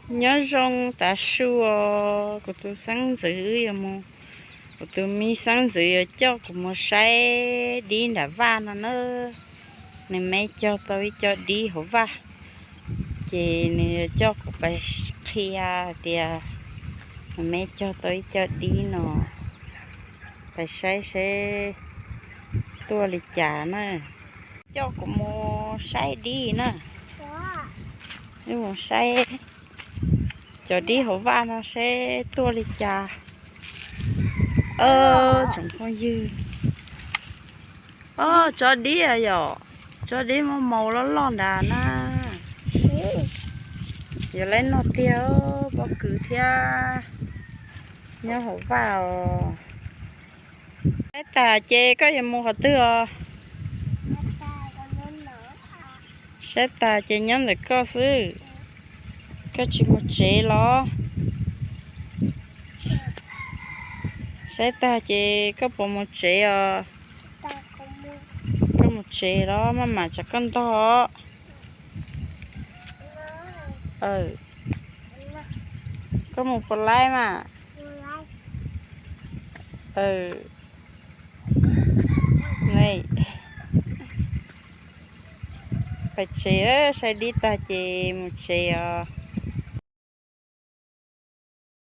Nyob zoo tav su os, kuv tus xeeb ntxwv wb yuav mus, kuv tus me xeeb ntxwv yuav coj kuv mus saib dib nram vaj no na. Nws me cog tau ib co dib hauv vaj, ces nws yuav coj kuv pais qhia tias nws me cog tau ib co dib no, pais saib seb tuaj li cas na. Coj kuv mus saib dib na. Wb mus saib cov dib hauv vaj no seb tuaj li cas. Tsoom phooj ywg, o, tsob dib yom, tsob dib muaj maus loj loj nrad na. Yuav lawv noj tiag, pob kws thiab nyob hauv vaj os. Saib tas ces koj yuav mus qhov twg os? Saib tas ces nyob ntawm koj xwb, koj tsis mus tsev los? Saib tag ces koj puas mus tsev os? Koj mus tsev los mas mam tsam koj ntog. Koj mus puas laib mas? Pais tsev, saib dib tag ces mus tsev os.